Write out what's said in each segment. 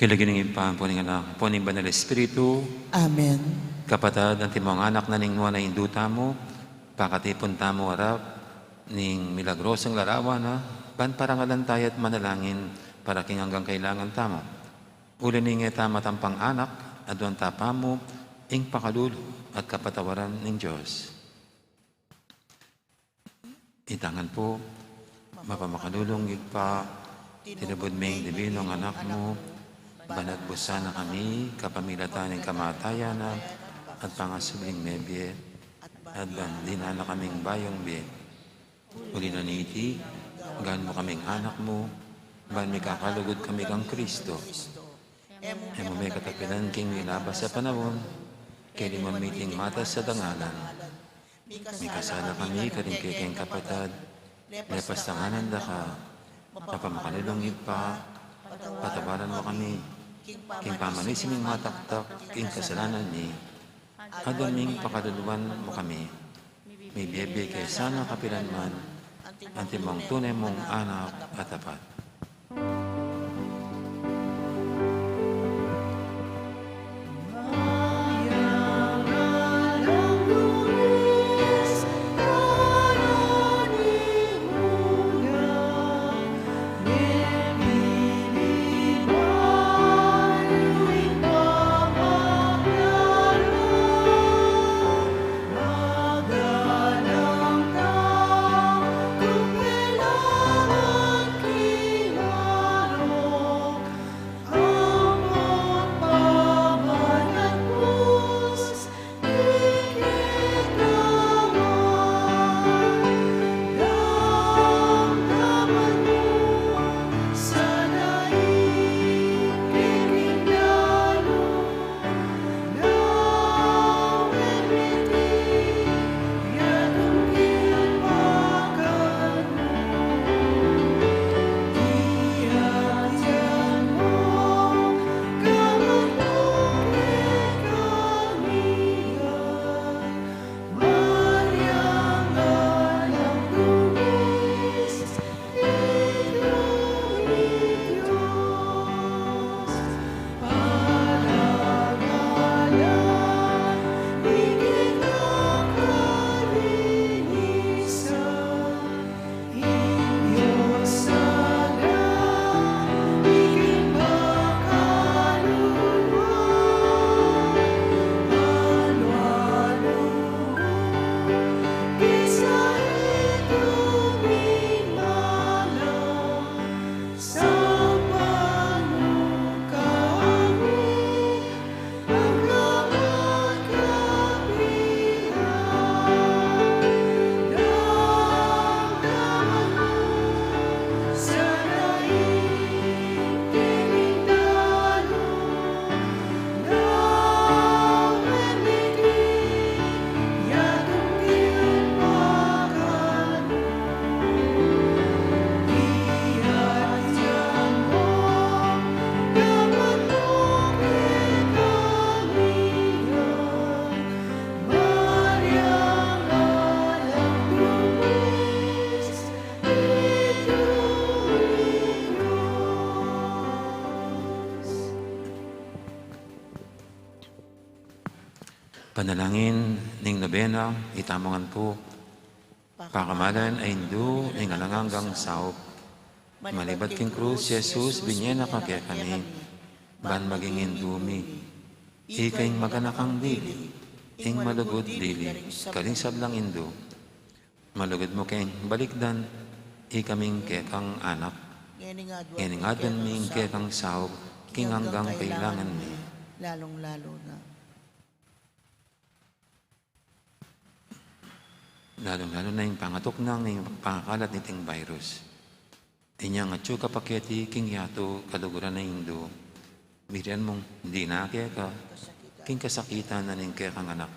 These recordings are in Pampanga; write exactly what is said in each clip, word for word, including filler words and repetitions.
King lagyu ning Ibpa, ampo ning Anak, ampo ning Banal Espiritu. Amen. Kapatad, antimong anak na ning nuan a Indu tamu, pakatipun tamu arap ning milagrosang larawan na, ban parangalan taya at manalangin para king anggang kailangan tamu. Uli ning e ta matampang anak, aduan ta pamu ing pakalulu at kapatawaran ning Dios. Itang ngan pu. Mapamakalulung Ibpa, tinubud me ing dibinung Anak mu, banat busan na kami kapamilatan ning kamatayan na at pangasubling mebie, at ban dinan na kaming bayung bie. Uli na niti, gawang mu kaming anak mu, ban mikakalugud kami kang Kristo. E mu me katapilan king milabas a panaun, keni mu miting matas a dangalan. Mikasala kami karing kekeng kapatad, lepas tanganan da ka. Mapamakalulung Ibpa, patawaran mu kami king pamanisi ming mataktak king kasalanan mi. Adwan ming pakaluluan mu kami. Mibie-bie ke sana kapilan man, antimong tune mung anak a tapat. Panalangin ning nobena. Itamu ngan pu. Pakamalan a Indu ning alang anggang saup. Manibat king krus i Jesus, binie na ka kekami, ban maging Indu mi. Ika ing maganakang dili, ing malugud dili, karing sablang Indu. Malugud mu keng balikdan, ikaming kekang anak. Ngening adwan mi ing kekang saup, king anggang kailangan mi. Lalung-lalu na. Lalung-lalu na ing pangatuknang ning pangakalat niting virus. Inyang atyu ka pa keti king yatu, kaluguran a Indu, birian mung dinan keka king kasakitan na ning kekang anak.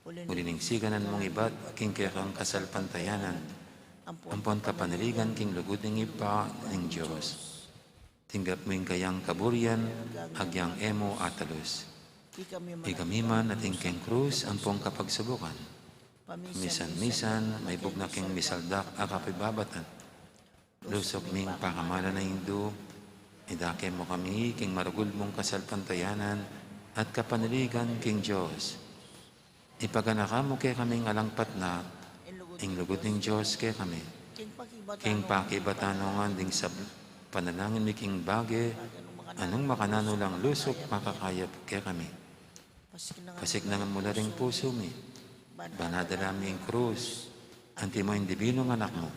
Uli ning siganan mung ibat king kekang kasalpantayanan, ampon kapanaligan king lugud ning Ibpa ning Dios. Tinggap mu ing kayang kaburian, agyang e mu atalus. Ikami man atin keng krus ampong kapagsubukan. Pamisan-misan, maibug na keng misaldak a kapibabatan. Lusuk ming pakamalan a Indu, Idake mu kami king maragul mung kasalpantayanan at kapanaligan king Dios. Ipaganaka mu kekaming alang patnat ing lugud ning Dios kekami. King pakibatan no ngan ding sab-, panalangin mi king bage, anung makananu lang lusuk makakayap kekami. Pasiknangan mu la ring pusu mi, ban adala mi ing krus, antimo ing divinung Anak mu.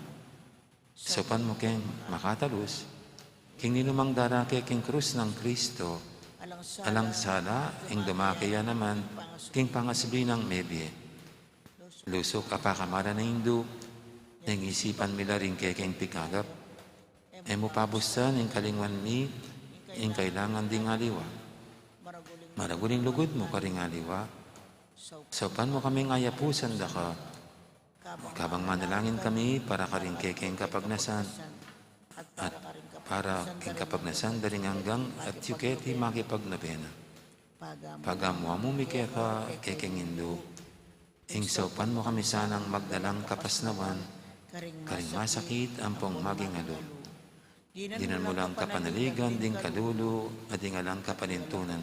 Saupan mu keng makatalus king ninumang darake king krus nang Kristo, alang sala ing dumake ya naman king pangasubli nang mebie. Lusuk a pakamalan ning Indu, ning isipan mi la ring kekeng pikalap. E mu pabusan ing kalingwan mi ing kailangan ding aliwa. Maragul ing lugud mu karing aliwa. Saupan mu kaming ayapusan da ka. Kabang manalangin kami para karing kekeng kapagnasan, at para king kapagnasan da ring anggang atiu keti makipagnobena. Pagamuan mu mi keka kekeng Indu. Ing saupan mu kami sanang magdalang kapasnawan karing masakit ampong maging alu. Dinan mu lang kapanaligan ding kalulu at ding alang kapanintunan.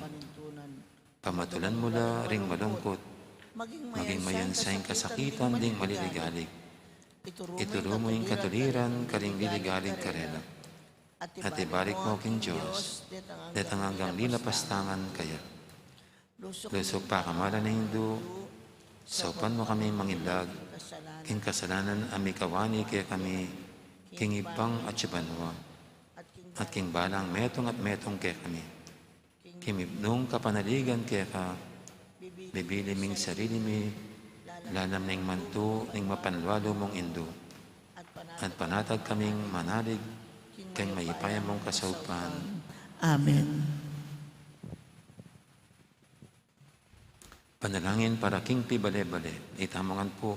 Pamatulan mu la ring malungkut, maging mayansa ing kasakitan ding maliligalig. Ituru mu ing katuliran karing liligalig karela. At ibalik mu king Dios detang anggang linapastangan kaya. Lusuk pakamalan ning Indu, saupan mu kami mangilag king kasalanan a mikawani kekami king Ibpang atsu banua, at king balang metung at metung kekami. King mipnung kapanaligan keka, bibili ming sarili mi lalam ning mantu ning mapanlualu mung Indu, at panatag kaming manalig keng mayupaya mung kasaupan. Amen. Panalangin para king pibale-bale. Itamu ngan pu.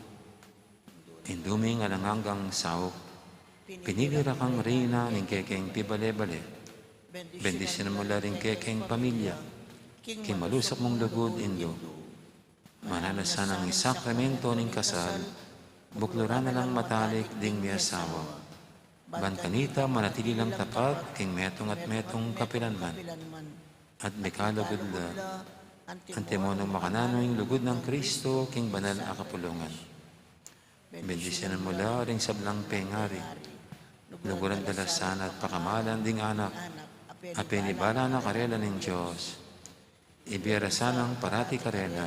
Indu ming alang anggang saup, pinili ra kang reyna ning kekeng pibale-bale. Bendisyunan mu la ring kekeng pamilya king malusuk mung lugud, Indu. Mananu la sanang ing sakramento ning kasal, bukluran na lang matalik ding miasawa. Ban kanita manatili lang tapat king metung at metung kapilanman. At mikalugud la, antimo nung makananu ing lugud nang Kristo king banal a kapulungan. Bendisyunan mu la ring sablang pengari. Luguran da la sana at pakamalan ding anak a penibala na karela ning Dios. Ibie ra sanang parati karela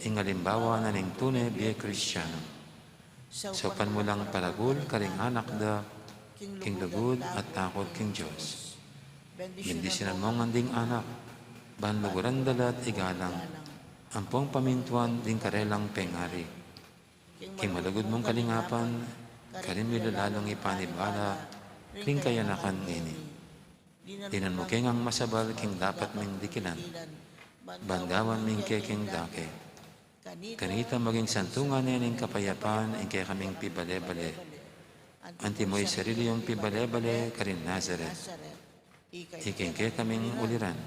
ing alimbawa na ning tune bie Kristiano. Saupan mu lang paragul karing anak da king lugud at takut king Dios. Bendisyunan mu ngan ding anak, ban luguran da la at igalang ampong pamintuan ding karelang pengari. King malugud mung kalingapan, karin mi la lalung ipanibala ring kayanakan ngeni. Dinan mu ke ngang masabal king dapat ming dikilan, ban gawan ming kekeng dake. Kanita maging santungan ne ning kapayapan ing kekaming pibale-bale. Antimo ing sarili yung pibale-bale karin Nazaret. Ika ing kekaming uliran.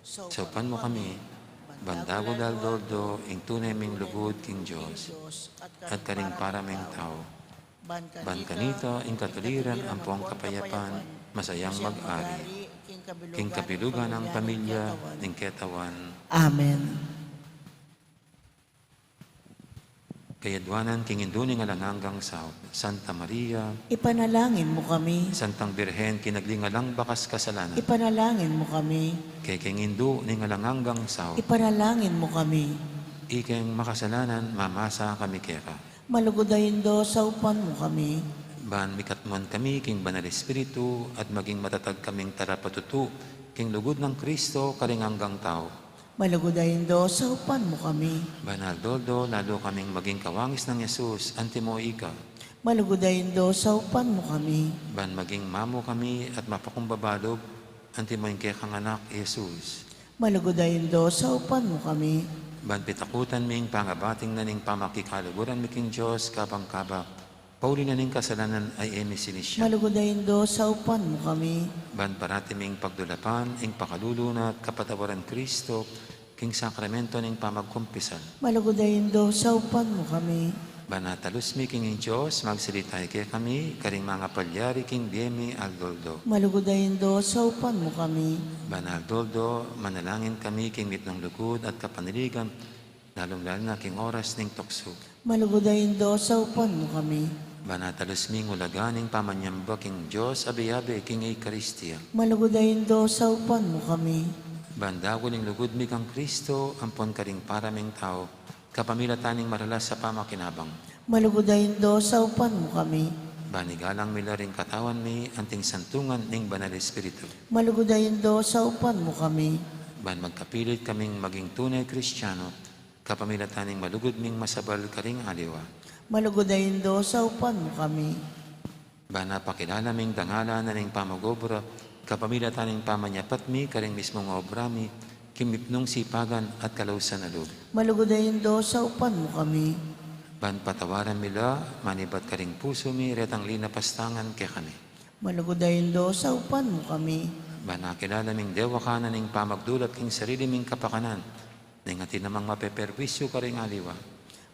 Saupan mu kami, ban dagul aldo-aldo ing tune ming lugud king Dios, at karing para ming tau. Ban kanita ing katuliran ampong kapayapan, masayang mag-ari king kabilugan nang pamilya ning ketawan. Amen. Kayadwanan king Indu ning alang anggang saup, Santa Maria, ipanalangin mu kami. Santang Birhen, kinagli ning alang bakas kasalanan, ipanalangin mu kami. Kekeng Indu ning alang anggang saup, ipanalangin mu kami. Ikeng makasalanan, mamasa kami keka. Malugud a Indu, saupan mu kami. Ban mikatmuan kami king Banal Espiritu at maging matatag kaming talapatutu king lugud nang Kristo karing anggang tau. Malugud a Indu, saupan mu kami. Ban aldo-aldo lalu kaming maging kawangis nang Jesus, antimo ika. Malugud a Indu, saupan mu kami. Ban maging mamu kami at mapakumbaba lub, antimo ing kekang Anak, Jesus. Malugud a Indu, saupan mu kami. Ban pitakutan mi ing pangabating na ning pamakikaluguran mi king Dios kabang-kabak, pauli na ning kasalanan a e mi sinisian. Malugud a Indu, saupan mu kami. Ban parati ming pagdulapan ing pakalulu na at kapatawaran Kristo king sakramento ning pamagkumpisal. Malugud a Indu, saupan mu kami. Ban atalus mi king Dios, magsalita ya kekami karing mangapalyari king bie mi aldo-aldo. Malugud a Indu, saupan mu kami. Ban aldo-aldo manalangin kami king mipnung lugud at kapanaligan, lalung-lalu na king oras ning tuksu. Malugud a Indu, saupan mu kami. Ban atalus mi king ulaga ning pamanyamba king Dios a abe-abe king Eukaristia. Malugud a Indu, saupan mu kami. Ban dagul ing lugud mi kang Kristo ampon karing para ming tau, kapamilatan ning maralas a pamakinabang. Malugud a Indu, saupan mu kami. Ban igalang mi la ring katawan mi anting santungan ning Banal Espiritu. Malugud a Indu, saupan mu kami. Ban magkapilit kaming maging tune Kristiano, kapamilatan ning malugud ming masabal karing aliwa. Malugud a Indu, saupan mu kami. Ban apakilala ming dangalan na ning pamag-obra, kapamilatan ning pamanyapat mi karing mismung obra mi, king mipnung sipagan at kalausan a lub. Malugud a Indu, saupan mu kami. Ban patawaran mi la, manibat karing pusu mi, retang linapastangan kekami. Malugud a Indu, saupan mu kami. Ban akilala ming dewakan na ning pamagdulap king sarili ming kapakanan, neng atin namang mapeperwisyu karing aliwa.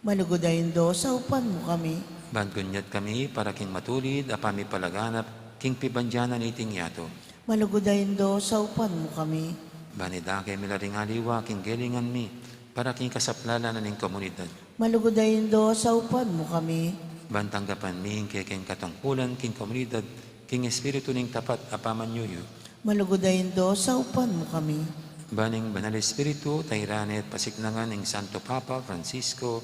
Malugud a Indu, saupan mu kami. Ban gunyat kami para king matulid a pamipalaganap king pibandian na niting yatu. Malugud a Indu, saupan mu kami. Ban idake mi la ring aliwa king gelingan mi para king kasaplalan na ning komunidad. Malugud a Indu, saupan mu kami. Ban tanggapan mi ing kekeng katungkulan king komunidad king espiritu ning tapat a pamanyuyu. Malugud a Indu, saupan mu kami. Ban ing Banal Espiritu, tairan at pasiknangan ning Santo Papa Francisco,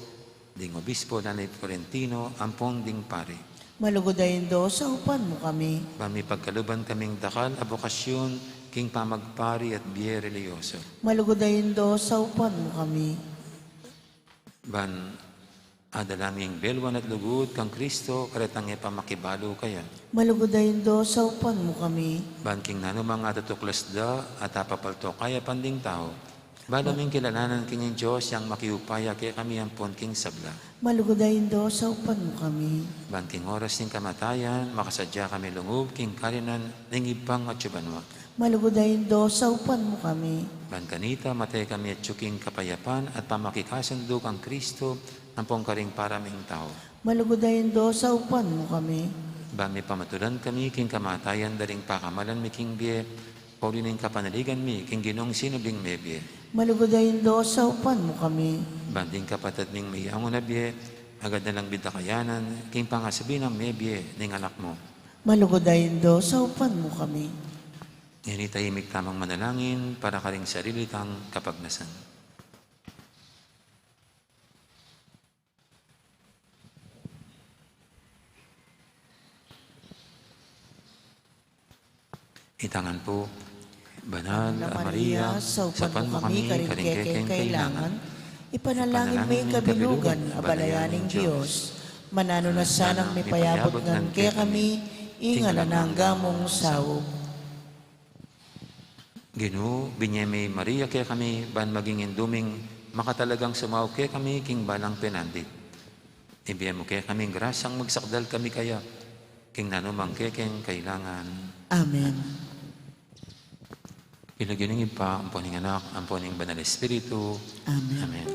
ding Obispo na ni Florentino, ampon ding pari. Malugud a Indu, saupan mu kami. Ban mipagkaluban kaming dakal a bokasyun king pamagpari at bie relihiyoso. Malugud a Indu, saupan mu kami. Ban adala ming belwan at lugud kang Kristo, karetang e pamakibalu kaya. Malugud a Indu, saupan mu kami. Ban king nanumang atutuklas da at apapaltuk kayapan ding tau, bala ming kilalanan king Dios yang makiupaya kekami ampon king sabla. Malugud a Indu, saupan mu kami. Ban king oras ning kamatayan, makasadya kami lungub king karinan ning Ibpang atyu banua. Malugud a Indu, saupan mu kami. Ban kanita, mate kami atyu king kapayapan at pamakikasundu kang Kristo, ampon karing para ming tau. Malugud a Indu, saupan mu kami. Ban mipamatulan kami king kamatayan da ring pakamalan mi king bie, pauli ning kapanaligan mi king Ginung sinubling mebie. Malugud a Indu, saupan mu kami. Ban ding kapatad ming meyangu na bie, agad na lang bidakayanan king pangasubli nang mebie ning Anak mu. Malugud a Indu, saupan mu kami. Ngeni tahimik tamung manalangin para karing sarili tang kapagnasan. Itang ngan pu. Banal a Maria, saupan mu kami karing kekeng kailangan. Ipanalangin mu ing kabilugan a balayan ning Dios. Mananu na sanang mipayabut ngan kekami ing alang angga mung saup. Ginu, binie me i Maria kekami ban maging indu ming makatalagang sumaup kekami king balang penandit. Ibie mu kekami ing grasyang magsakdal kami kaya king nanumang kekeng kailangan. Amen. King lagyu ning Ibpa, ampo ning Anak, ampo ning Banal Espiritu. Amen. Amen.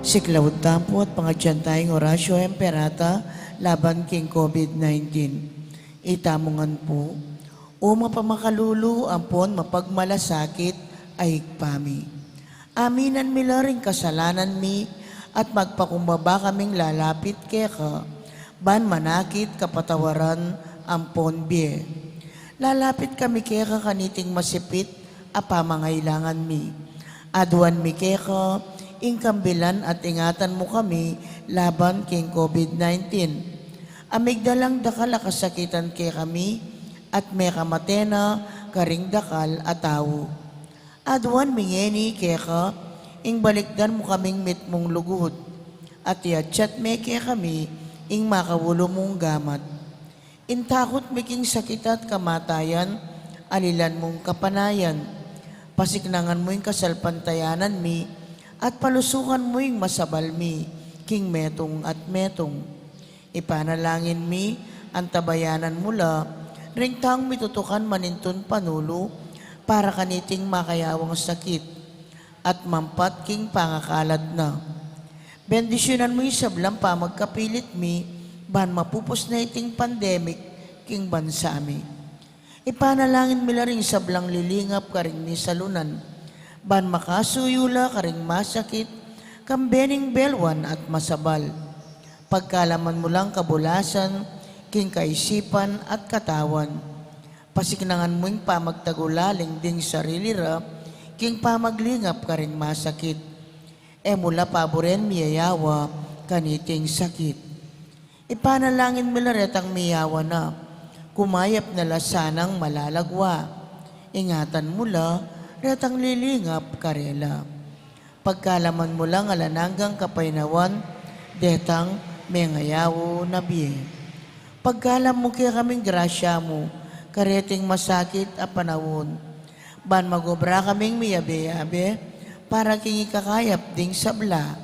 Siklaud tamu pu at pangadyan taya ing Oratio Imperata laban king COVID nineteen. Itamu ngan pu, O mapamakalulu ampon mapagmalasakit a Ibpa mi, aminan mi la ring kasalanan mi at magpakumbaba kaming lalapit keka, ban manakit kapatawaran ampon bie. Lalapit kami keka kaniting masipit a pamangailangan mi. Aduan mi keka ing kambilan at ingatan mu kami laban king COVID nineteen. Amigdalang dakal a kasakitan kekami at mekamate na karing dakal a tau. Aduan mi ngeni keka ing balikdan mu kaming mitmung lugud at iatsat me kekami ing makaulu mung gamat. Ing takut mi king sakit at kamatayan, alilan mung kapanayan. Pasiknangan mu ing kasalpantayanan mi at palusukan mu ing masabal mi king metung at metung. Ipanalangin mi, antabayanan mu la ring taung mitutukan manintun panulu para kaniting makayawang sakit at mampat king pangakalat na. Bendisyunan mu ing sablang pamagkapilit mi ban mapupus na iting pandemic king bansa mi. Ipanalangin mi la ring sablang lilingap karing misalunan ban makasuyu la karing masakit kambe ning belwan at masabal. Pagkalaman mu lang kabulasan king kaisipan at katawan. Pasiknangan mu ing pamagtagulaling ding sarili ra king pamaglingap karing masakit. E mu la paburen miyayawa kaniting sakit. Ipanalangin mi la retang miyawa na, kumayap na la sanang malalagwa. Ingatan mu la retang lilingap karela. Pagkalaman mu lang alang anggang kapaynawan detang mengayaw na bie. Pagkalam mu kekaming grasya mu kareting masakit a panaun, ban magobra kaming miyabe-yabe para king ikakayap ding sabla,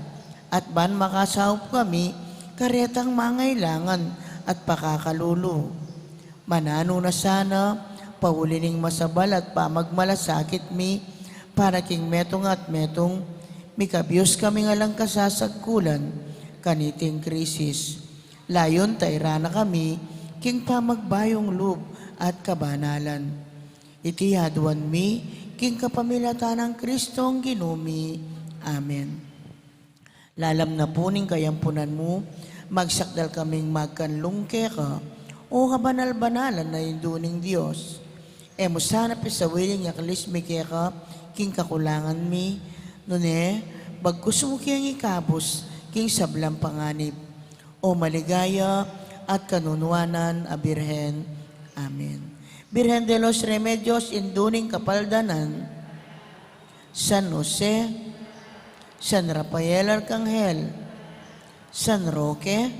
at ban makasaup kami karetang mangailangan at pakakalulu. Mananu na sana, pauli ning masabal at pamagmalasakit mi, para king metung at metung, mikabius kaming alang kasasagkulan kaniting krisis. Layun tairan na kami king pamagbayung lub at kabanalan. Iti aduan mi king kapamilatan nang Kristong Ginu mi. Amen. Lalam na pu ning kayampunan mu, magsakdal kaming magkanlung keka, O kabanal-banalan a Indu ning Dios. E mu sana pisawil ing aklis mi keka king kakulangan mi, nune bagkus mu keng ikabus king sablang panganib. O maligaya at kanunuanan a Birhen. Amen. Birhen de los Remedios, Indu ning Kapaldanan, San Jose, San Rafael Arcangel, San Roque,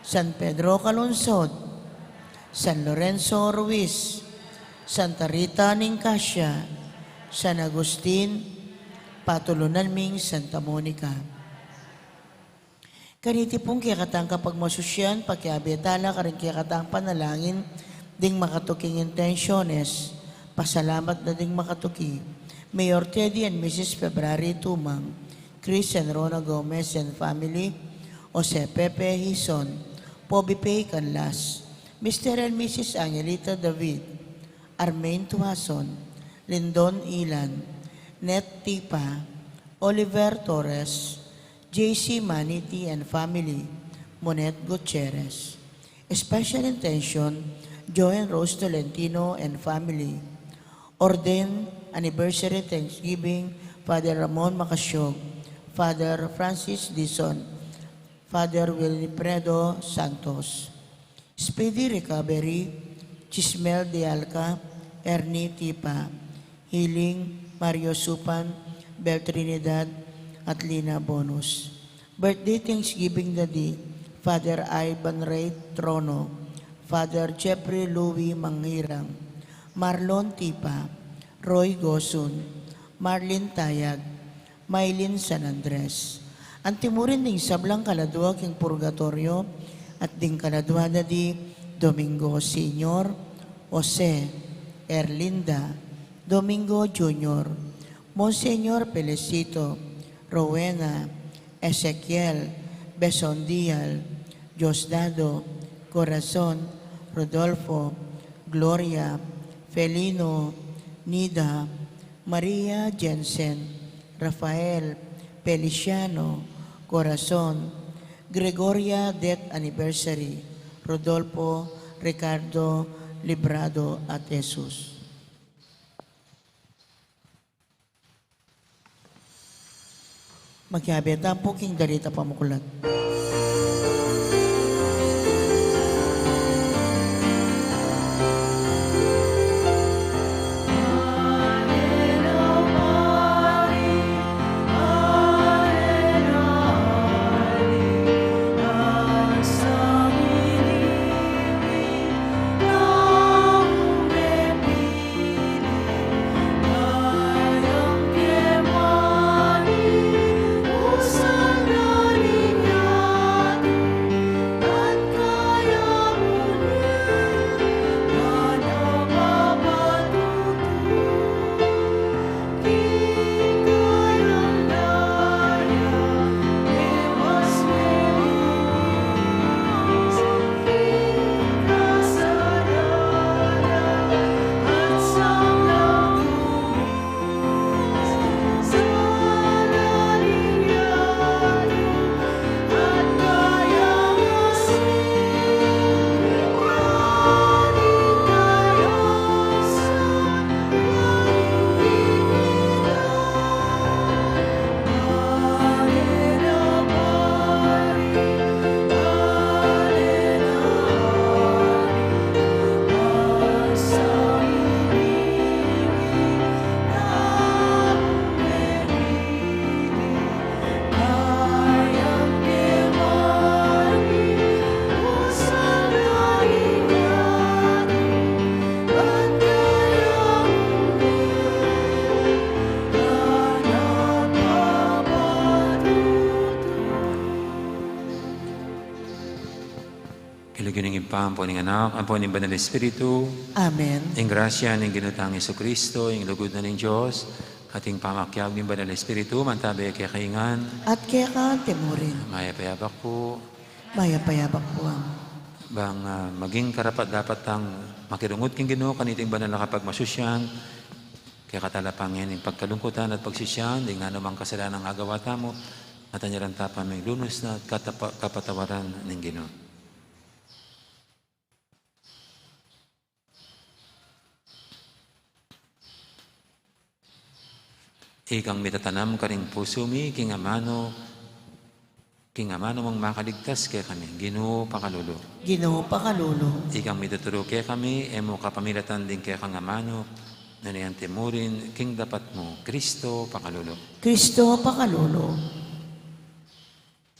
San Pedro Calungsod, San Lorenzo Ruiz, Santa Rita ning Cascia, San Agustin, patulunan ming Santa Monica. Kaniti pung kekatang kapagmasusyan, pakiabe tala karing kekatang panalangin ding makatuking intensyones. Pasalamat na ding makatuki: Mayor Teddy and Missus February Tumang, Chris and Rona Gomez and family, Jose Pepe Hizon, Poby Pei Canlas, Mister and Missus Angelita David, Armain Tuason, Lindon Ilan, Net Tipa, Oliver Torres, J C Maniti and family, Monet Gutierrez. Special intention, Joe and Rose Tolentino and family. Ordained anniversary thanksgiving, Father Ramon Macasiog, Father Francis Dizon, Father Wilfredo Santos. Speedy recovery, Chismel de Alca, Ernie Tipa. Healing, Mario Supan, Bel Trinidad, at Lina Bonus. Birthday thanksgiving dadi, Father Ivan Ray Trono, Father Jeffrey Louis Manghirang, Marlon Tipa, Roy Gosun, Marlin Tayag, Maylin San Andres. Antimurin ding sablang kaladua king purgatoryo, at ding kaladua dadi, Domingo Senior, Jose, Erlinda, Domingo Junior, Monsignor Felicito, Rowena, Ezekiel, Besondial, Diosdado, Corazon, Rodolfo, Gloria, Felino, Nida, Maria Jensen, Rafael, Feliciano, Corazon, Gregoria, death anniversary, Rodolfo, Ricardo, Librado, at Jesus. Makiabe tamu king dalit a pamuklat. King lagyu ning Ibpa, ampo ning Anak, ampo ning Banal Espiritu. Amen. Ing grasya ning Ginu tang Jesucristo, ing lugud na ning Dios, at ing pamakiabe ning Banal Espiritu, mantabe kekayu ngan. At keka mu rin. Mayap a abak pu. Mayap a abak pu. Bang, ah, maging karapat-dapat tang makirungut king Ginu kaniting banal a kapagmasusyan, kekatamu la pa ngeni ing pagkalungkutan at pagsisian ding nanu mang kasalanang agawa tamu, at anyaran ta pa ming lunus na at katapa-, kapatawaran ning Ginu. Ikang mitatanam karing pusu mi, king amanu, king amanu mung makaligtas kekami, Ginu pakalulu. Ginu pakalulu. Ikang mituturu kekami, e mu kapamilatan ding kekang amanu, nune anti mu rin, king dapat mu, Kristo pakalulu. Kristo pakalulu.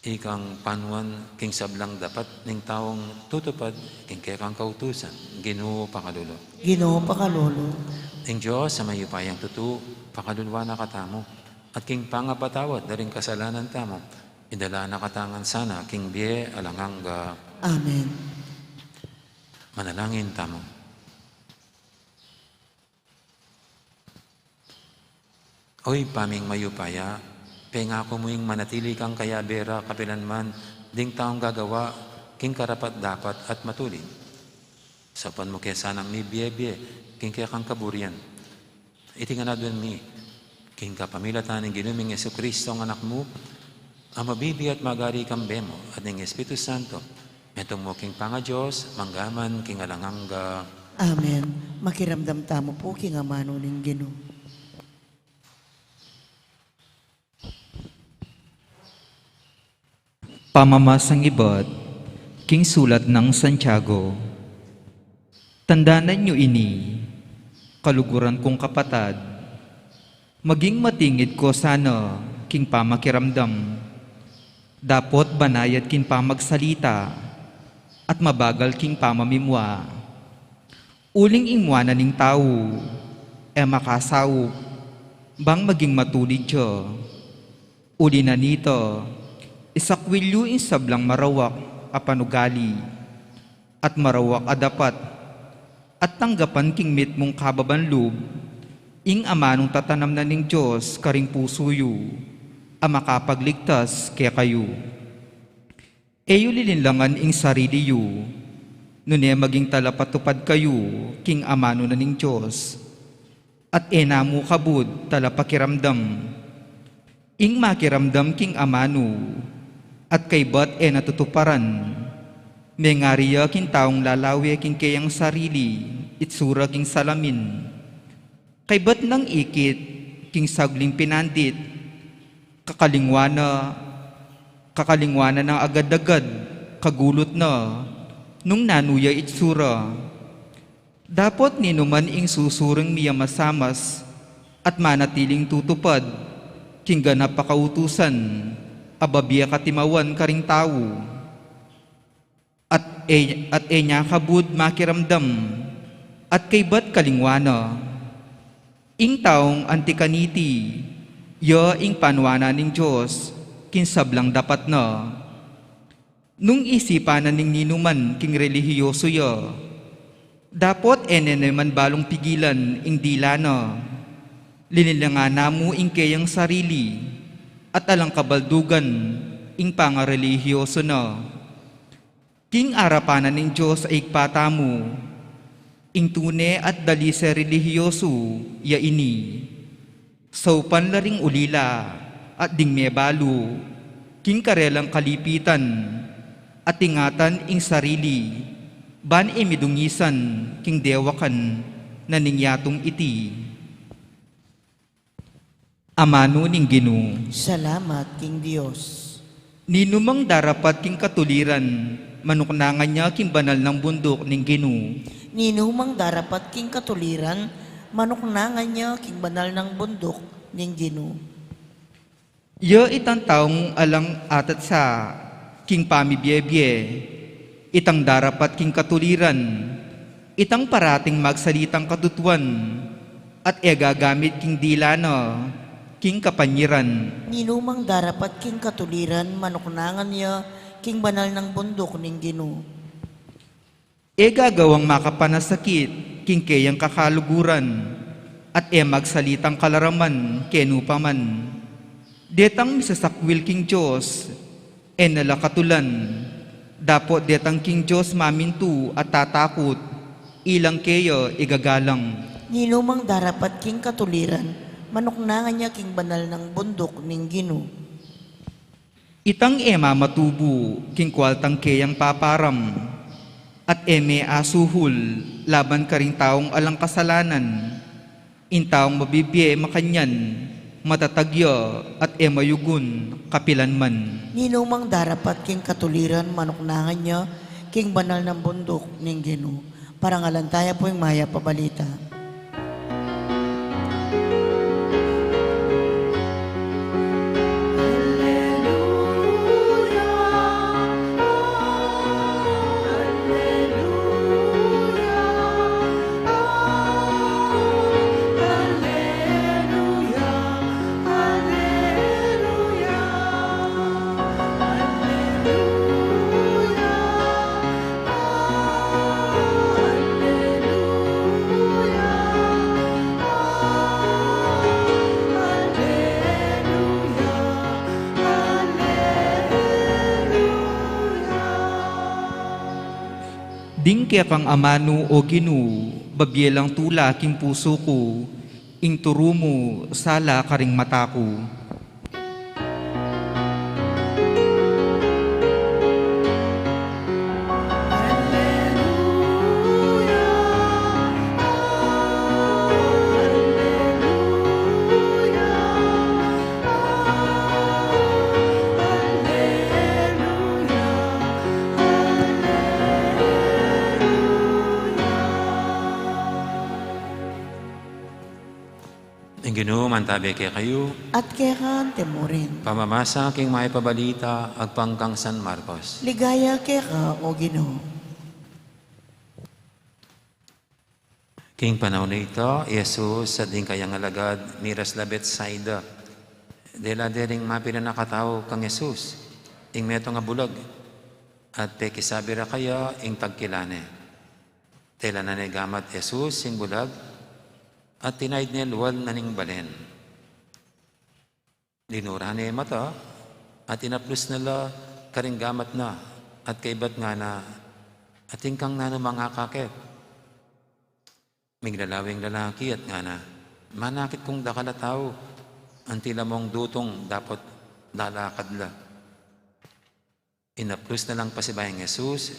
Ikang panuan king sablang dapat ning taung tutupad king kekang kautusan, Ginu pakalulu. Ginu pakalulu. Ing Dios a mayupayang tutu, pakaluluan na katamu, at king pangapatawad da ring kasalanan tamu, idala na katamu ngan sana king bie alang angga. Amen. Manalangin tamu. O Ibpa ming mayupaya, pengaku mu ing manatili kang kayabe ra kapilan man ding taung gagawa king karapat-dapat at matulid. Saupan mu ke sanang mibie-bie king kekang kaburian. Iti ngan aduan mi, king kapamilatan ning Ginu ming Jesucristo, ing Anak mu, a mabibie at magari kambe mu at ning Espiritu Santo, metung mu king pangaDios, mangga man king alang angga. Amen. Makiramdam tamu pu king amanu ning Ginu. Pamamasang ibat king sulat nang Santiago. Tandanan yu ini, kaluguran kung kapatad, maging matingid ko sana king pamakiramdam. Dapot banayad king pamagsalita at mabagal king pamamimua. Uling ing mua na ning tau e makasaup bang maging matulid ya. Uli na nita, isakwil yu ing sablang marawak a panugali at marawak a dapat, at tanggapan king mitmung kababan lub ing amanung tatanam na ning Dios karing pusu yu. a makapagligtas kekayu. E yu lilinlangan ing sarili yu, nune maging talapatupad kayu king amanu na ning Dios, at e na mu kabud talapakiramdam. Ing makiramdam king amanu, at kaybat e na tutuparan, mengari ya king taung lalawe king keyang sarili, itsura king salamin. Kaybat nang ikit king sagling pinandit, kakalingwa na, kakalingwa na nang agad-agad, kagulut na, nung nanu ya itsura. Dapot ninuman ing susuring miyamasamas at manatiling tutupad king ganap a kautusan a babie katimawan karing tau. At e, at e nya kabud makiramdam, at kaybat kalingwa na. Ing taung anti kaniti, ya ing panuanan ning Dios king sablang dapat na. Nung isipan na ning ninuman king relihiyoso ya, dapot e ne naman balung pigilan ing dila na. Linilangan na mu ing keyang sarili, at alang kabaldugan ing pangarelihiyoso na. King arapan na ning Dios a Ibpa tamu, ing tune at dalise relihiyoso ya ini. Saupan la ring ulila at ding mebalu king karelang kalipitan, at ingatan ing sarili, ban e midungisan king dewakan na ning yatung iti. Amanu ning Ginu. Salamat king Dios. Ninumang darapat king katuliran, manuknangan ya king banal nang bunduk ning Ginu. Ninumang darapat king katuliran, manuknangan ya king banal nang bunduk ning Ginu. Ya itang taung alang atat sa king pamibie-bie, itang darapat king katuliran, itang parating magsalitang katutuan, at e gagamit king dila na king kapanyiran. Ninumang darapat king katuliran, manuknangan ya king banal nang bunduk ning Ginu. E gagawang makapanasakit king keyang kakaluguran, at e magsalitang kalaraman kenu pa man. Detang misasakwil king Dios, e na la katulan. Dapot detang king Dios mamintu at tatakut, ilang keya igagalang. Ninumang darapat king katuliran, manuknangan ya king banal nang bunduk ning Ginu. Itang e mamatubu king kualtang keyang paparam, at e me asuhul laban karing taung alang kasalanan. Ing taung mabibie makanyan, matatag ya, at e mayugun kapilan man. Ninumang darapat king katuliran, manuknangan ya king banal nang bunduk ning Ginu. Parangalan taya pu ing mayap a balita. Ding kekang amanu, O Ginu, babie lang tula king pusu ku, ing turu mu sala karing mata ku. Ing Ginu mantabe kekayu. At keka mu rin. Pamamasa king mayap a balita agpang kang San Marcos. Ligaya keka, O Ginu. King panaun a ita, i Jesus at ding kayang alagad miras la Betsaida. Dela de ring mapilan a katau kang Jesus ing metung a bulag, at pekisabi ra kaya ing tagkilala ne. Tela na ne gamat Jesus ing bulag, at tinaid ne lual na ning balen. Linura ne mata, at inaplus na la karing gamat na, at kaybat ngana, "Atin kang nanu mangakakit?" Miglalawe ing lalaki at ngana, "Manakit kung dakal a tau, anti la mung dutung dapot lalakad la." Inaplus na lang pasibayu nang Jesus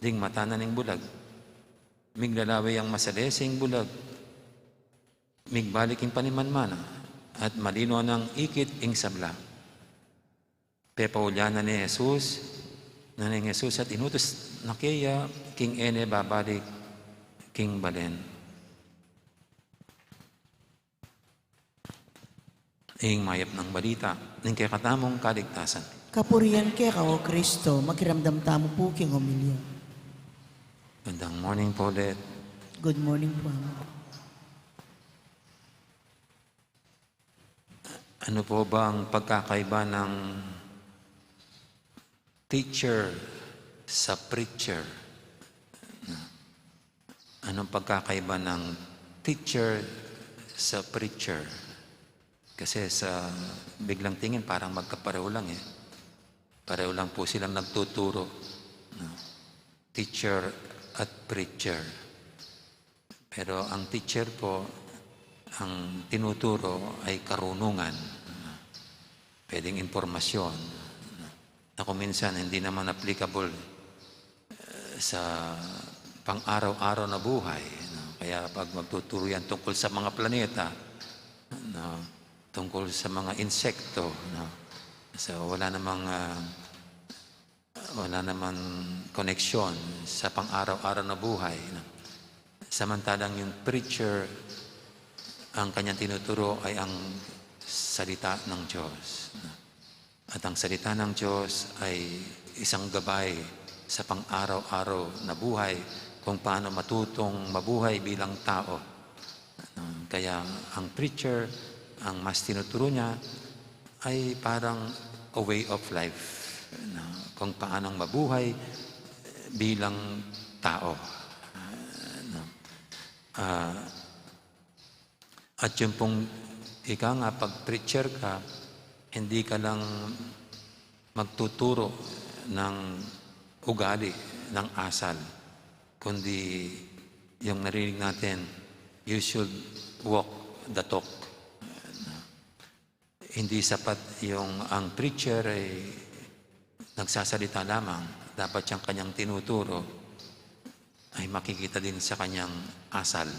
ding mata na ning bulag. Miglalawe yang masalese ing bulag. Migbalik ing panimanmana, at malino nang ikit ing sabla. Pepaulyan na ne Jesus, na neng Jesus at inutus na keya king e ne babalik king balen. Ing mayap nang balita ning kekatamung kaligtasan. Kapurian keka, O Kristo. Makiramdam tamu pu king homilya. Magandang morning po ulit. Good morning po, Ama. Ano po ba ang pagkakaiba ng teacher sa preacher? Anong pagkakaiba ng teacher sa preacher? Kasi sa biglang tingin, parang magkapareho lang eh. Pareho lang po silang nagtuturo, no? Teacher at preacher. Pero ang teacher po, ang tinuturo ay karunungan, no? Pwedeng impormasyon, no? Na kung minsan hindi naman applicable, eh, sa pang-araw-araw na buhay, no? Kaya pag magtuturo yan tungkol sa mga planeta, no? Tungkol sa mga insekto, no? So, wala namang, ah, wala namang koneksyon sa pang-araw-araw na buhay, no? Samantalang yung preacher, ang kanyang tinuturo ay ang salita ng Diyos, no? At ang salita ng Diyos ay isang gabay sa pang-araw-araw na buhay kung paano matutong mabuhay bilang tao. Ano, kaya ang preacher, ang mas tinuturo niya ay parang a way of life, no? Kung paanong mabuhay bilang tao. Ano, ah, at yun pong ika nga, pag preacher ka, hindi ka lang magtuturo ng ugali, ng asal, kundi yung narinig natin, "You should walk the talk." Hindi sapat yung ang preacher ay nagsasalita lamang. Dapat yung kanyang tinuturo ay makikita din sa kanyang asal.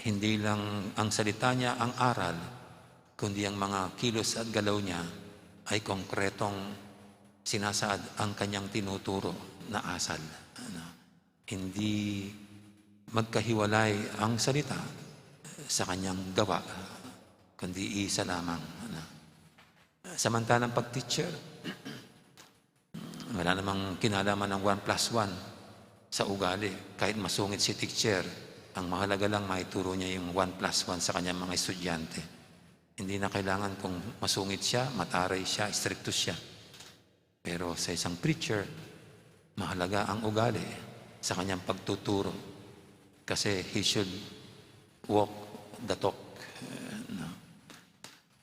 Hindi lang ang salita niya ang aral, kundi ang mga kilos at galaw niya ay konkretong sinasaad ang kanyang tinuturo na asal. Ano? Hindi magkahiwalay ang salita sa kanyang gawa, kundi isa lamang. Ano? Samantalang pag teacher, wala namang kinalaman ng one plus one sa ugali. Kahit masungit si teacher, ang mahalaga lang maituro niya yung one plus one sa kanyang mga estudyante. Hindi na kailangan kung masungit siya, mataray siya, istrikto siya. Pero sa isang preacher, mahalaga ang ugali sa kanyang pagtuturo. Kasi he should walk the talk. Eh, no?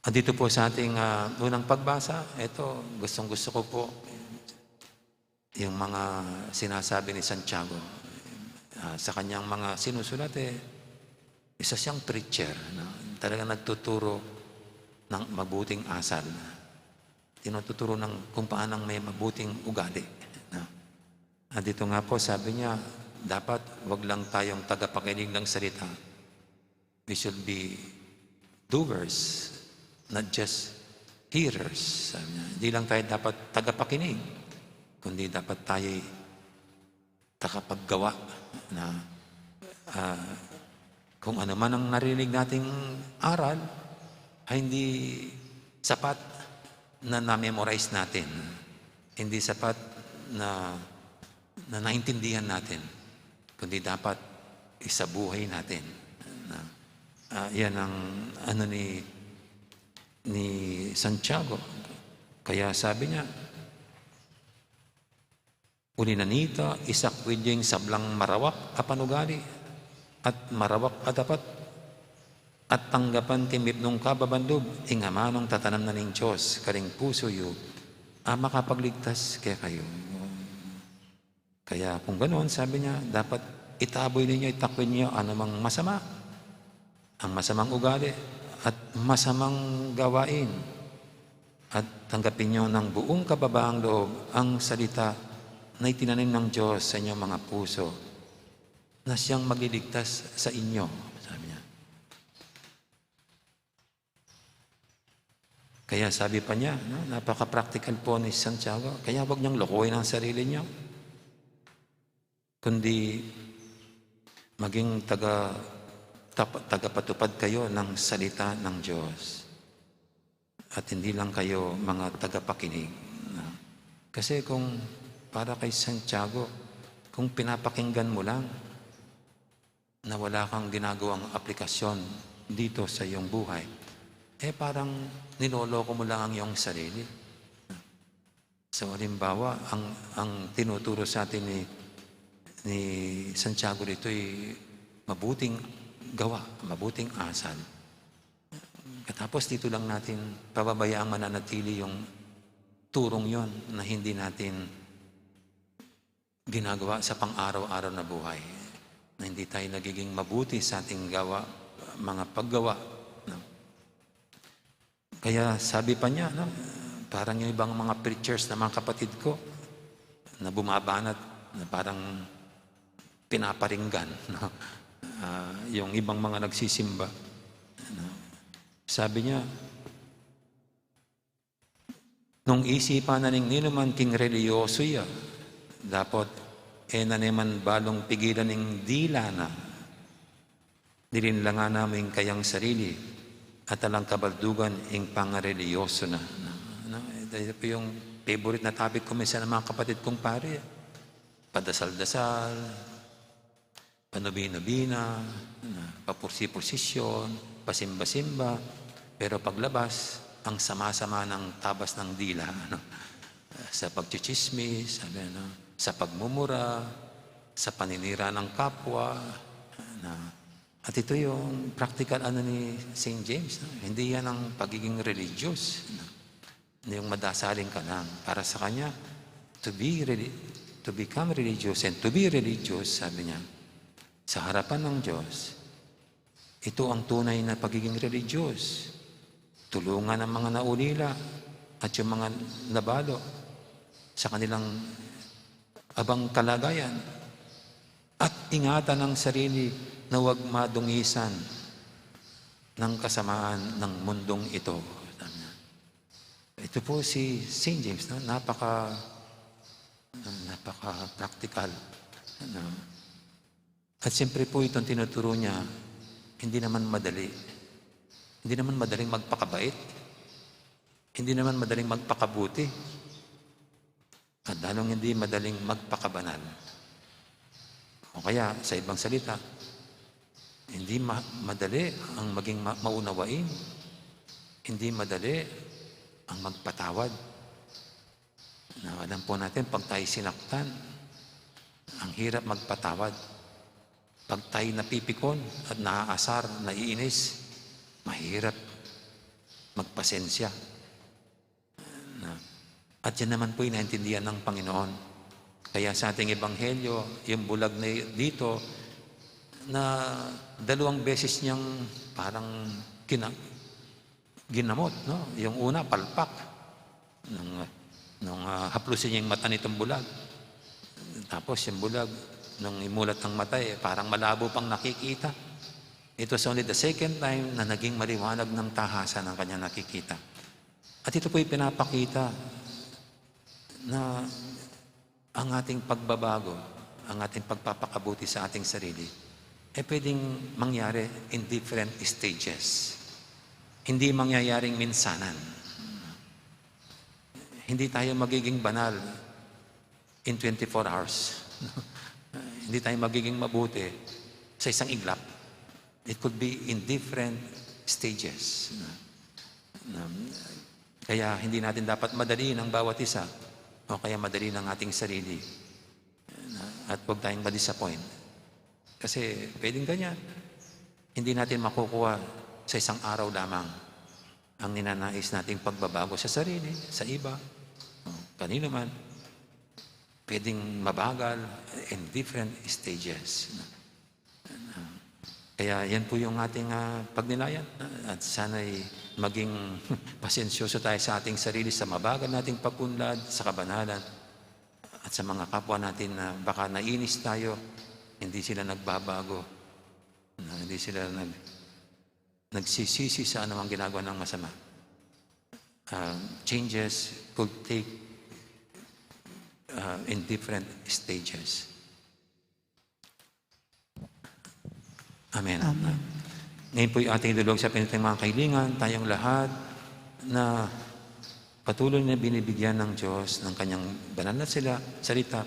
At dito po sa ating, ah, unang pagbasa, eto, gustong-gusto ko po yung mga sinasabi ni Santiago. Ah, sa kanyang mga sinusulat, eh, isa siyang preacher, no? Talagang nagtuturo ng mabuting asal. Tinututuro ng kung paanong may mabuting ugali, no? At dito nga po, sabi niya, dapat wag lang tayong tagapakinig ng salita. We should be doers, not just hearers. Sabi niya, hindi lang tayo dapat tagapakinig, kundi dapat tayo'y tagapaggawa na, ah, kung ano man ang narinig nating aral, ay hindi sapat na na-memorize natin. Hindi sapat na, na naintindihan natin. Kundi dapat isabuhay natin. Na, ah, yan ang ano ni, ni Santiago. Kaya sabi niya, "Uli na nita, isakwid ya ing sablang marawak a panugali at marawak a dapat at tanggapan king mipnung kababan lub ing amanung tatanam na ning Dios karing pusu yu, a makapagligtas kekayu. Kaya kung ganon, sabi niya, dapat itaboy ninyo, itakwil ninyo anumang masama, ang masamang ugali at masamang gawain, at tanggapin ninyo ng buong kababaang loob ang salita na itinanim ng Diyos sa inyong mga puso, na siyang magliligtas sa inyo, sabi niya. Kaya sabi pa niya, no, napaka-practical po ni Santiago, kaya wag niyong lokohin ang sarili niyo, kundi maging taga-, tap-, tagapatupad kayo ng salita ng Diyos. At hindi lang kayo mga tagapakinig, no? Kasi kung para kay Santiago, kung pinapakinggan mo lang, na wala kang ginagawang aplikasyon dito sa iyong buhay, eh, parang niloloko mo lang ang iyong sarili. So, halimbawa, ang, ang tinuturo sa atin ni, ni Santiago dito ay mabuting gawa, mabuting asal. Katapos dito lang natin pababayaang mananatili yung turong yon na hindi natin ginagawa sa pang-araw-araw na buhay, na hindi tayo nagiging mabuti sa ating gawa, mga paggawa, no? Kaya sabi pa niya, no, parang yung ibang mga preachers na mga kapatid ko, na bumabanat, na parang pinaparinggan, no? Ah, yung ibang mga nagsisimba, no? Sabi niya, nung isipan na ning ninuman king reliyoso ya, dapot e na ne man balung pigilan ing dila na, dilinlangan na mu ing kayang sarili, at alang kabaldugan ing pangareliyoso na. No? No? Ito po yung favorite na topic ko minsan ng mga kapatid kong pare. Padasal-dasal, panubi-nubi na, na, papursi-pursisyon, pasimba-simba, pero paglabas, ang sama-sama ng tabas ng dila, ano, sa pagchichismis, sabi, ano, sa pagmumura, sa paninira ng kapwa, na, at ito yung practical ano ni Saint James, no? Hindi yan ang pagiging religious, no? Yung madasaling ka lang. Para sa kanya, to be reli-, to become religious and to be religious, sabi niya, sa harapan ng Diyos, ito ang tunay na pagiging religious. Tulungan ang mga naulila at yung mga nabalo sa kanilang abang kalagayan. At ingatan ang sarili na huwag madungisan ng kasamaan ng mundong ito. Ito po si Saint James, no? Napaka, napaka-practical. Ano? At siyempre po, itong tinuturo niya, hindi naman madali. Hindi naman madaling magpakabait. Hindi naman madaling magpakabuti. At lalong hindi madaling magpakabanal. O kaya, sa ibang salita, hindi ma-, madali ang maging ma-, maunawain. Hindi madali ang magpatawad. Na, alam po natin, pag tayo sinaktan, ang hirap magpatawad. Pag tayo napipikon at naaasar, naiinis, mahirap magpasensya. Na, at yan naman po yung naintindihan ng Panginoon. Kaya sa ating ebanghelyo, yung bulag na dito, na dalawang beses niyang parang kina-, ginamot, no? Yung una, palpak. Nung, nung, ah, haplusin niya yung mata nitong bulag. Tapos yung bulag, nung imulat ang mata, eh, parang malabo pang nakikita. It was only the second time na naging maliwanag ng tahasan ang kanyang nakikita. At ito po'y pinapakita na ang ating pagbabago, ang ating pagpapakabuti sa ating sarili, eh, pwedeng mangyari in different stages. Hindi mangyayaring minsanan. Hindi tayo magiging banal in twenty-four hours. Hindi tayo magiging mabuti sa isang iglap. It could be in different stages. Na, kaya hindi natin dapat madaliin ang bawat isa o kaya madaliin ang ating sarili. Na, at huwag tayong ma-disappoint. Kasi pwedeng ganyan. Hindi natin makukuha sa isang araw lamang ang ninanais nating pagbabago sa sarili, sa iba, o kanino man. Pwedeng mabagal, in different stages. Kaya yan po yung ating, ah, pagnilayan, ah, at sana'y maging pasensyoso tayo sa ating sarili sa mabagal nating pag-unlad sa kabanalan at sa mga kapwa natin na baka nainis tayo, hindi sila nagbabago, na hindi sila nag-, nagsisisi sa anumang ginagawa ng masama. Ah, changes could take, ah, in different stages. Amen. Amen. Ngayon po'y ating idulog sa pinitang mga kahilingan, tayong lahat na patuloy na binibigyan ng Diyos ng kanyang banal na sila, salita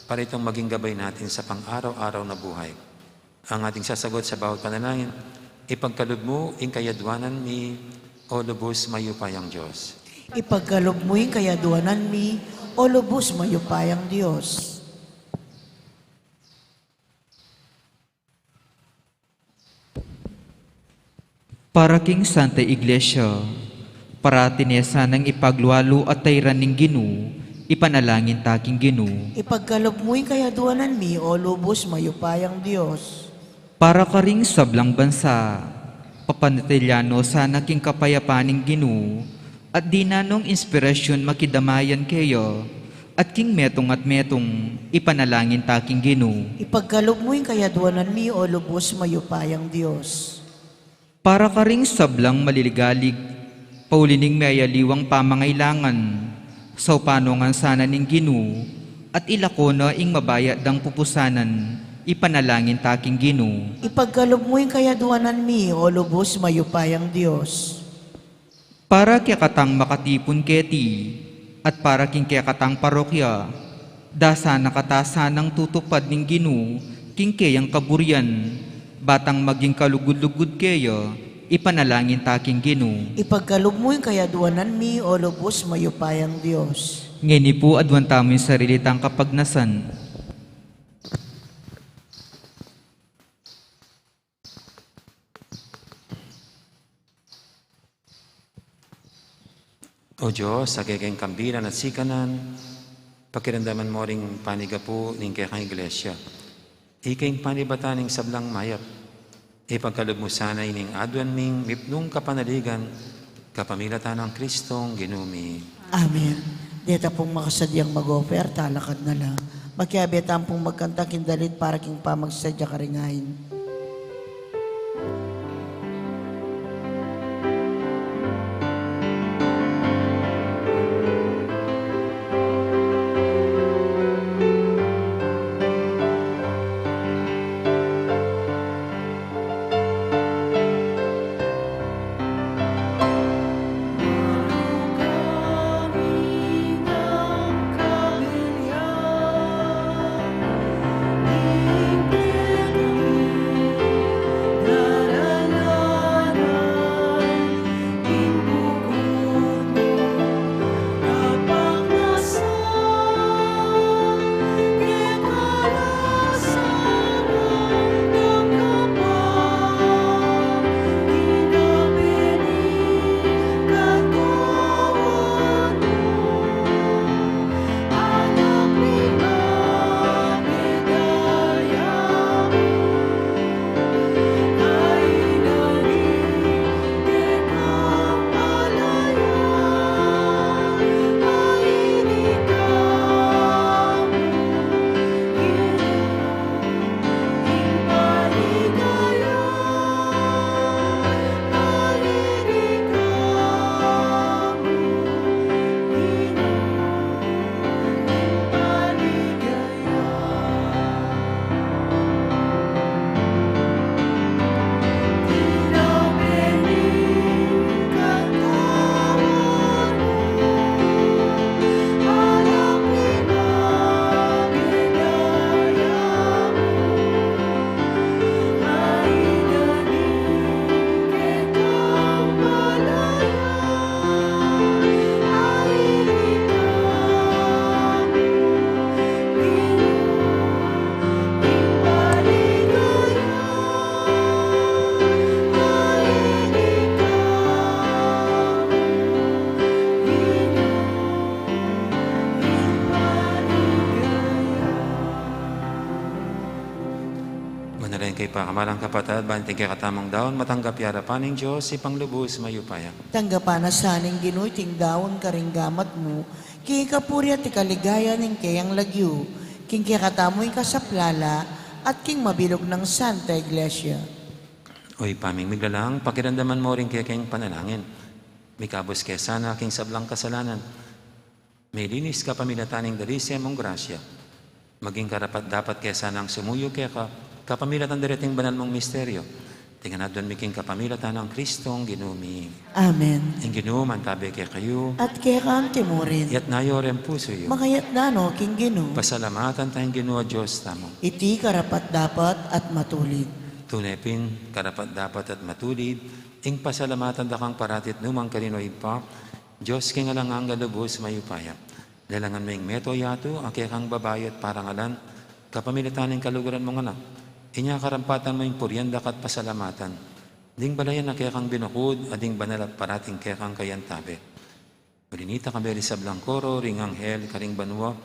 para itong maging gabay natin sa pang-araw-araw na buhay. Ang ating sasagot sa bawat panalangin, ipagkaloob mo ing kayadwanan mi, O lubos mayupayang Diyos. Ipagkaloob mo ing kayadwanan mi, O lubos mayupayang Diyos. Para king Santa Iglesia, parati ne sanang ipaglualu at tairan ning Ginu, ipanalangin ta king Ginu. Ipagkaloob mo ing kayadwanan mi, O lubos mayupayang Dios. Para karing sablang bansa, papanatilian no sana king kapayapan ning Ginu, at dinan nong inspirasyun makidamayan keya, at king metung at metung, ipanalangin ta king Ginu. Ipagkaloob mo ing kayadwanan mi, O lubos mayupayang Dios. Para karing sablang maliligalig, pauli ning meyaliwang pamangailangan, saupan no ngan sana ning Ginu, at ilako na ing mabayat dang pupusanan, ipanalangin ta king Ginu. Ipagkaloob mo ing kayadwanan mi, O lubos mayupayang Dios. Para kekatang makatipun keti, at para king kekatang parokya, dasa na kata sanang tutupad ning Ginu, king keyang kaburian, ba tang maging kalugud-lugud keya, ipanalangin ta king Ginu. Ipagkaloob mo ing kayadwanan mi, O lubos mayupayang Dios. Ngeni pu, adwan tamu ing sarili tang kapagnasan. O Dios, a kekeng kambilan at sikanan, pakiramdaman mo ring panigapu ning kekang iglesia. Ika ing panibatan ning sablang mayap. Ipagkaloob mo sana ining adwan ming mipnung kapanaligan, kapamilatan nang Kristong Ginu mi. Amen. Deta pung makasadyang mag-offer, talakad na la. Makiabe tamu pung magkanta king dalit para king pamagsadya karing ain. Ing kekang kapatad, ban iting kekatamung daun matanggap ya king arapan ning Dios, Ibpang lubus mayupaya. Tanggapan na sa ning Ginu iting daun karing gamat mu, king kapurian at kaligayan ning keyang lagyu, king kekatamung kasaplalan, at king mabilug nang Santa Iglesia. O Ibpa ming miglalang, pakiramdaman mu ring kekeng panalangin. Mikabus ke sana king sablang kasalanan. Melinis kapamilatan ning dalise mung grasya. Maging karapat-dapat ke sanang sumuyu keka, kapamilatan dereting banal mung misteryo. Iti ngan aduan mi king kapamilatan nang Kristong Ginu mi. Amen. Ing Ginu mantabe kekayu. At keka mu rin. Itas yu ring pusu yu. Makatas no king Ginu. Pasalamatan taya ing Ginu a Dios tamu. Iti karapat-dapat at matulid. Tune pin, karapat-dapat at matulid, ing pasalamatan da kang parati at nukarin man, o Ibpa, Dios king alang angga, lubus mayupaya. Lelangan me ing mabilug a yatu, a kekang babayu at parangalan, kapamilatan ning kaluguran mung Anak. Inya karampatan mu ing purian da ka at pasalamatan. Ding balayan a kekang binukud, a ding banal at parating kekang kayantabe. Uli na nita, kambe ring sablang koro ring anghel karing banua,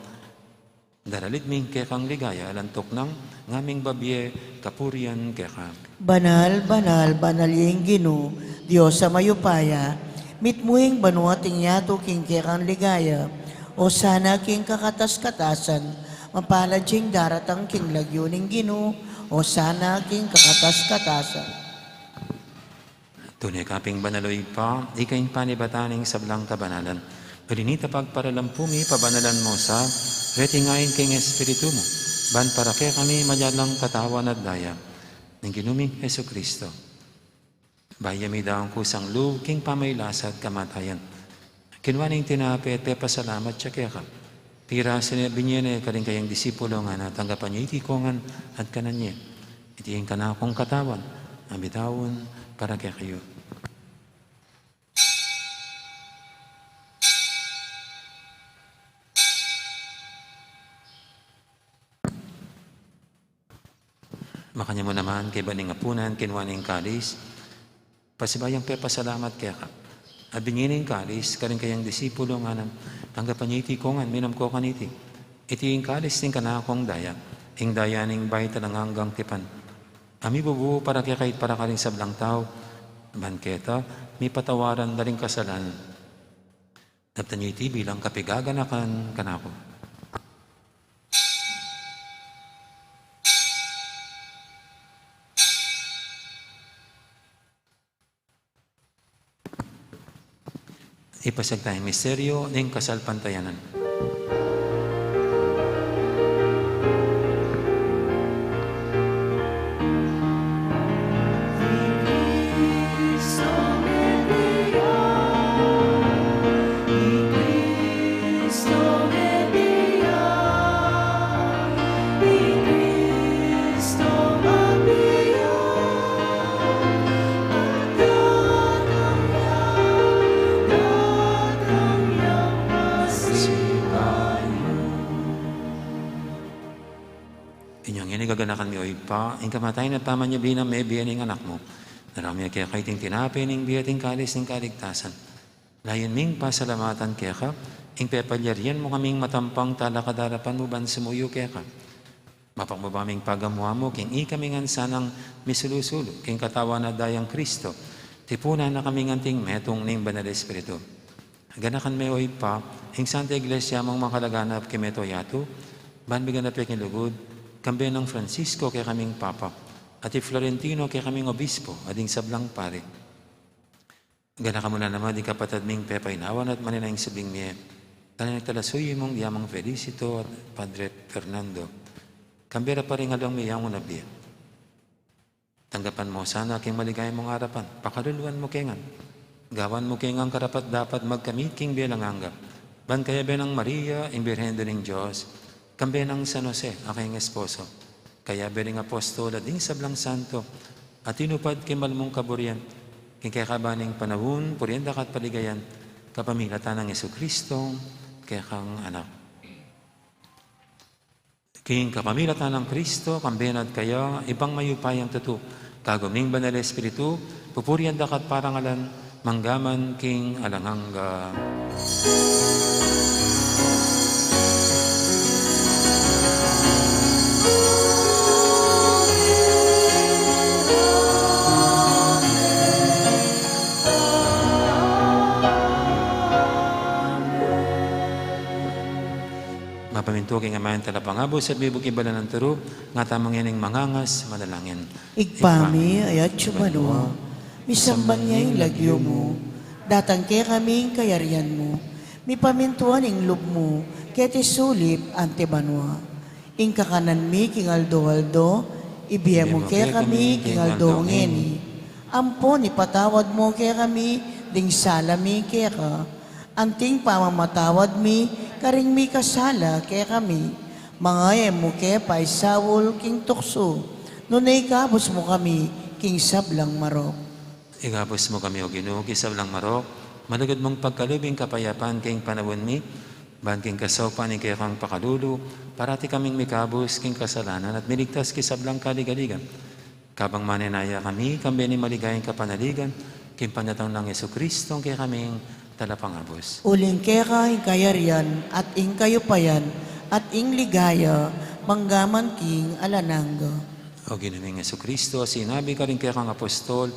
daralit mi ing kekang ligaya, alang tuknang ngaming babie kapurian keka. Banal, banal, banal ya ing Ginu, Dios a mayupaya, mitmu ing banua at ing yatu king kekang ligaya. Osana king kakatas-katasan, mapalad ya ing daratang king lagyu ning Ginu, osana king kakatas-katasan. Tune ka pin banal, o Ibpa, ika ing panibatan ning sablang kabanalan. Uli na nita, pagparalampu mi, pabanalan mu sa, reting ain king Espiritu mu, ban para kekami maging katawan at daya ning Ginu ming Jesucristo. Bayu ya midaun kusang lub king pamagkasakit at kamatayan, kinua ne ing tinape at pepasalamat ya keka. Pirasu ne, binie ne karing kayang disipulo, ngana, tanggapan ye iti kongan at kanan ye. Iti ing kanakung katawan, a midaun para kekayu. Makanyan mu naman, kaybat ning apunan, kinua ne ing kalis, pasibayu yang pepasalamat keka. At binie ne ing kalis karing kayang disipulo, ngana, tanggapan ye iti kongan, minum kayu kaniti. Iti ing kalis ning kanakung daya, ing daya ning bayu at alang anggang tipan, a mibubu para keka at para karing sablang tau, ban keta mipatawaran da ring kasalanan. Daptan ye iti bilang kapaganakan kanaku. Ipasiag taya ing misteryo ning kasalpantayanan. Inyang ini gaganakan mi, o Ibpa, ing kamatayan at pamanyubli nang mebie ning Anak mu. Daraun mi keka iting tinape ning bie at ing kalis ning kaligtasan. Layun ming pasalamatan keka ing pepalyarian mu kaming matampang talakad king arapan mu ban sumuyu keka. Mapakbaba ming pagamu-amu king ikami ngan sanang misulu-sulu king katawan at dayang Kristo, tipunan na kami ngan anting metung ning Banal Espiritu. Ganakan me, o Ibpa, ing Santa Iglesia mung makalaganap king mabilug a yatu, ban miganap ya king lugud, kambe nang Francisco kekaming Papa, at i Florentino kekaming Obispo, at ding sablang pari. Ganakan mu la naman ding kapatad ming pepaynawan at manenaya king subling mie, karing talasuyu mung Diamang Felicito at Padre Fernando, kambe da pa ring alwang miyayung na bie. Tanggapan mu sana king maligaya mung arapan, pakaluluan mu ke ngan. Gawan mu ke ngan karapat-dapat magkamit king bie alang angga, ban kayabe nang Maria, ing Birhen Indu ning Dios, kambe nang San Jose, a kayang esposo, kayabe ring apostol at ding sablang santo a tinupad king mal mung kaburian, king kekaban ning panaun, purian da ka at paligayan, kapamilatan nang Jesucristo, kekang Anak. King kapamilatan nang Kristo, kambe na at kaya, Ibpang mayupayang tutu, kagum ning Banal Espiritu, pupurian da ka at parangalan, mangga man king alang angga. Mapamintu king Ama ing Talapangabus at mibuk king banal nang turu, ngatamu ngening mangangas manalangin. Ibpa mi, atsu ka banua, misamban ya ing lagyu mu, datang kekami ing kayarian mu, mipamintuan ing lub mu, keti sulip anti banua. Ing kakanan mi king aldo-aldo, ibie mu kekami king aldo ngeni. Ampon ipatawad mu kekami ding sala mi keka, anting pamamatawad mi karing mikasala kekami. Manga e mu ke paisaul king tuksu, nune ikabus mu kami king sablang marok. Ikabus mu kami, O Ginu, king sablang marok, malugud mung pagkalub ing kapayapan king panaun mi, ban king kasaupan ning kekang pakalulu, parati kaming mikabus king kasalanan at miligtas king sablang kaligaligan. Kabang manenaya kami, kambe ning maligayang kapanaligan, king panyatang nang Jesucristo, ing kekaming Talapangabus. Uling keka ing kayarian, at ing kayupayan, at ing ligaya, manggaman king alang angga. O Ginu ming Jesucristo, sinabi karing kekang apostol,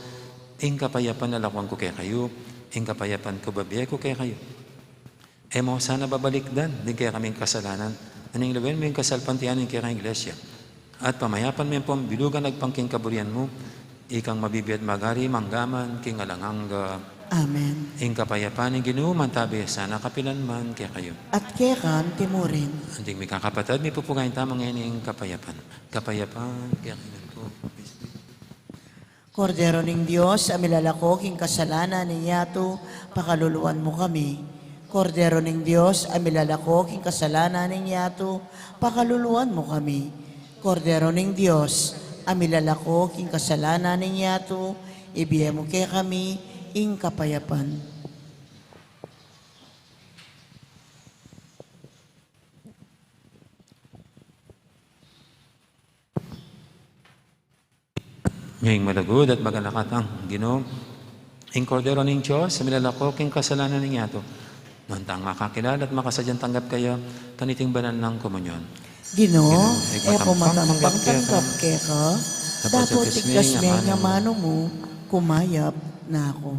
ing kapayapan lalakwan ku kekayu, ing kapayapan ku bibie ku kekayu. E mu sana babalikdan ding kekaming kasalanan, nune lawen mu ing kasalpantayanan ning kekang Iglesia, at pamayapan me pung bilugan agpang king kaburian mu, ikang mabibie at magari manggaman king alang angga. Amen. Ing kapayapan ning Ginu mantabi sana kapilan man kekayu. At keka mu rin. Anting mikakapatad, mipupugayan tamu ngening kapayapan. Kapayapan kekayu. Kordero ning Dios, a milalako king kasalanan ning yatu, pakaluluan mu kami. Kordero ning Dios, a milalako king kasalanan ning yatu, pakaluluan mu kami. Kordero ning Dios, a milalako king kasalanan ning yatu, ibie mu kekami ing kapayapan. Ngeni malugud at magalakat ang Ginu, ing Kordero ning Dios, a milalako king kasalanan ning yatu. Nuan tang makakilala at makasadyang tanggap kaya kaniting banal nang komunyon. Ginu, Ginu, e ku matampan tanggap keka, dapot tigkas me ing amanu mu, kumayap na ku.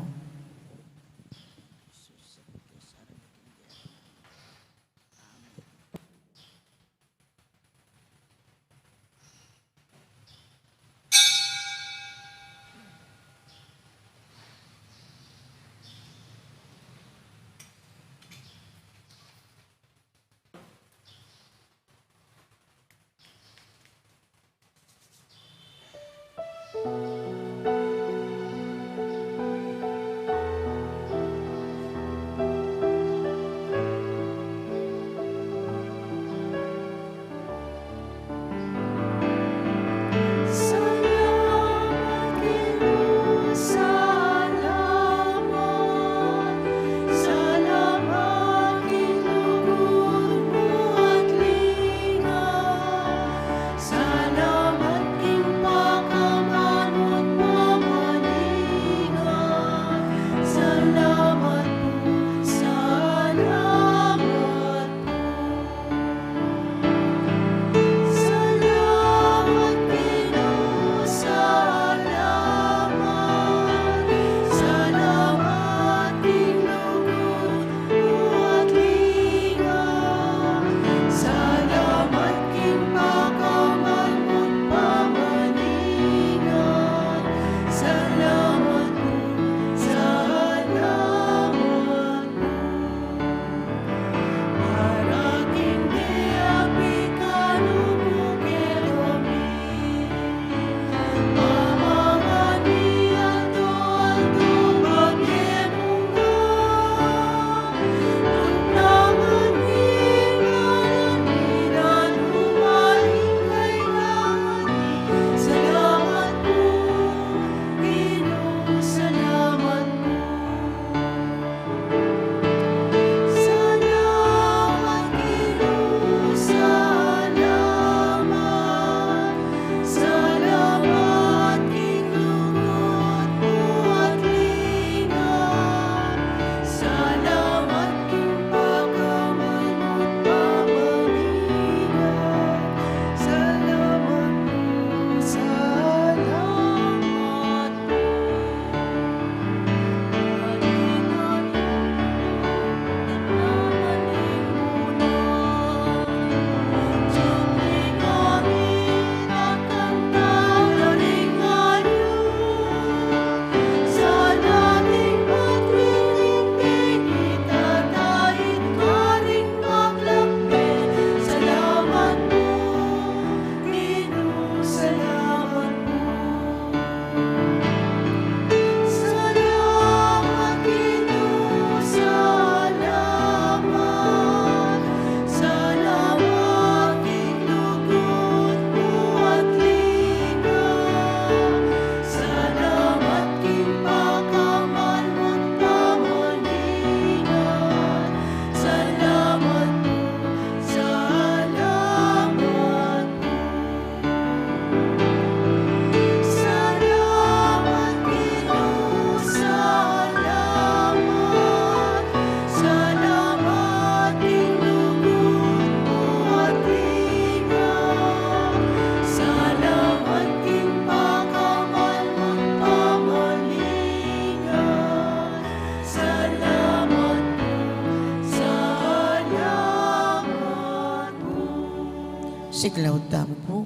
Siklaud tamu pu.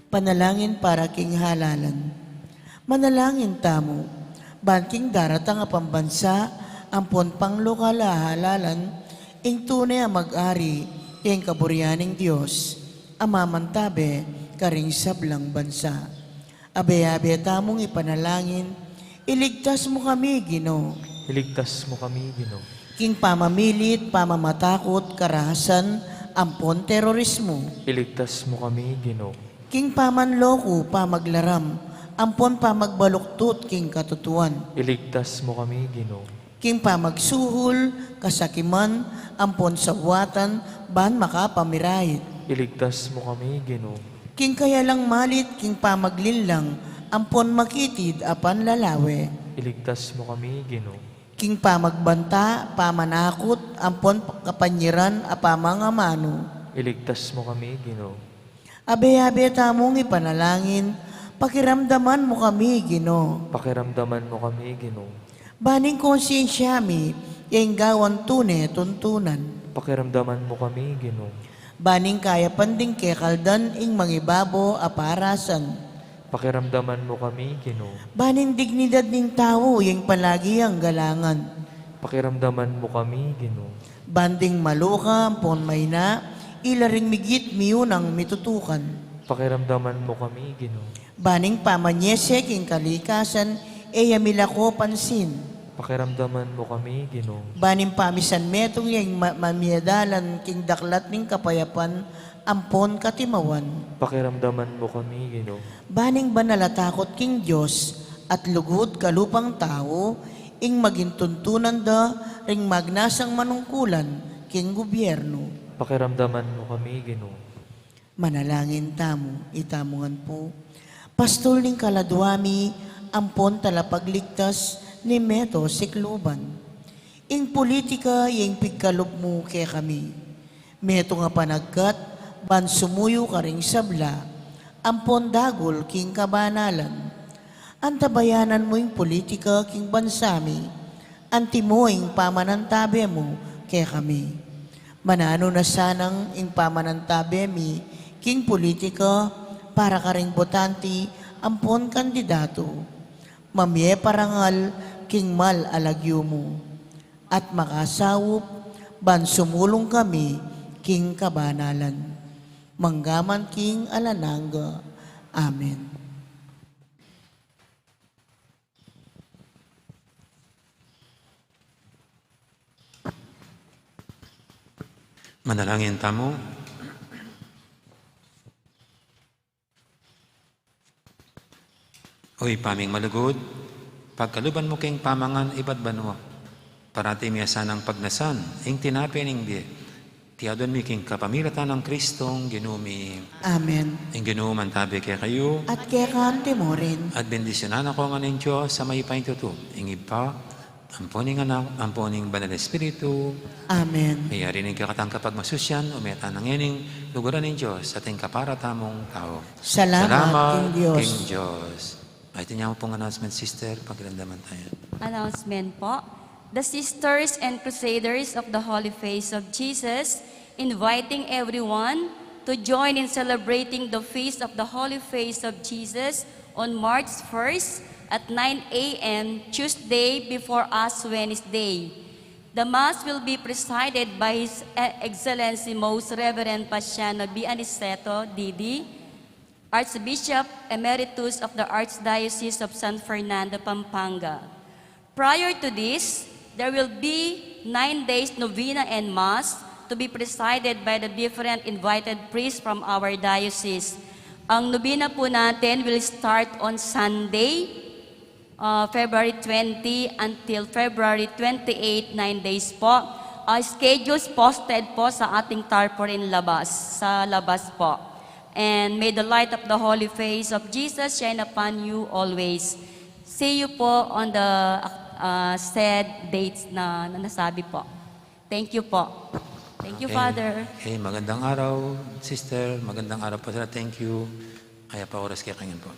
Panalangin para king halalan. Manalangin tamu, ban king daratang a pambansa, ampon panglokal a halalan, ing tune a mag-ari, king kaburian ning Dios, a mamantabe, karing sablang bansa. Abe-abe tamung ipanalangin, iligtas mu kami, Ginu. Iligtas mu kami, Ginu. King pamamilit, pamamatakut, karahasan, ampon terorismu. Iligtas mu kami, Ginu. King pamanloko, pamaglaram, ampon pamagbaluktut king katutuan. Iligtas mu kami, Ginu. King pamagsuhul, kasakiman, ampon sawatan, ban makapamirait. Iligtas mu kami, Ginu. King kayalang malit, king pamaglinlang, ampon makitid a panlalawe. Iligtas mu kami, Ginu. King pamagbanta, pamanakut, ampon kapanyiran a pamangamanu. Iligtas mu kami, Ginu. Abe-abe tamung ipanalangin, pakiramdaman mu kami, Ginu. Pakiramdaman mu kami, Ginu. Ban ing konsiensya mi, ya ing gawan tune tuntunan. Pakiramdaman mu kami, Ginu. Ban ing kayapan ding kekaldan ing mangibabo a parasan. Pakiramdaman mu kami, Ginu. Ban ing dignidad ning tau, ya ing palagi yang galangan. Pakiramdaman mu kami, Ginu. Ban ding maluka ampon maina, ila ring migit miyunang mitutukan. Pakiramdaman mu kami, Ginu. Ban ing pamanyese king kalikasan, e ya milako pansin. Pakiramdaman mu kami, Ginu. Ban ing pamisanmetung ya ing ma-, mamie dalan king daklat ning kapayapan, ampon katimawan. Pakiramdaman mu kami, Ginu. Ban ing banal a takut king Dios, at lugud kalupang tau, ing maging tuntunan da, ring magnasang manungkulan, king gubyernu. Pakiramdaman mu kami, Ginu. Manalangin tamu, itamu ngan pu. Pastul ning kaladua mi, ampon talapagligtas, ni Meto Sikluban. Ing pulitika, ya ing pigkalub mu kekami. Metung a panagkat, ban sumuyu karing sabla, ampon dagul king kabanalan. Antabayanan mu ing pulitika king bansa mi, antimo ing pamanantabe mu kekami. Mananu na sanang ing pamanantabe mi king pulitika para karing botante ampon kandidatu. Mamie parangal king mal a lagyu mu. At makasaup, ban sumulung kami king kabanalan. Manggaman king alang angga. Amen. Manalangin tamu. O Ibpa ming malugud, pagkaluban mu king pamangan ibat banua. Parati mi sanang pagnasan ing tinape ning bie. Iti aduan mi king kapamilatan nang Kristong Ginu mi. Amen. Ing Ginu mantabe kekayu. At keka mu rin. At bendisyunan na kayu ngan ning Dios a mayupayang tutu, ing Ibpa, ampon ing Anak, ampon ing Banal Espiritu. Amen. Mayari ning kekatang kapagmasusian, ume tana ngening luguran ning Dios, ating kapara tamung tau. Salamat king Dios. King Dios. Ay, iti nya pung announcement, sister, pakiramdaman tayu. Announcement po. The Sisters and Crusaders of the Holy Face of Jesus inviting everyone to join in celebrating the Feast of the Holy Face of Jesus on March first at nine a m, Tuesday before Ash Wednesday. The Mass will be presided by His E-, Excellency Most Reverend Paciano B. Aniceto, D D, Archbishop Emeritus of the Archdiocese of San Fernando, Pampanga. Prior to this, there will be nine days novena and Mass to be presided by the different invited priests from our diocese. Ang novena po natin will start on Sunday, uh, February twenty until February twenty-eight, nine days po. Uh, schedules posted po sa ating tarpaulin labas, sa labas po. And may the light of the holy face of Jesus shine upon you always. See you po on the, uh, said dates na, na nasabi po. Thank you po. Thank you, okay. Father. Okay, magandang araw, sister. Magandang araw po, sir. Thank you. Mayap a oras kekayu ngan po.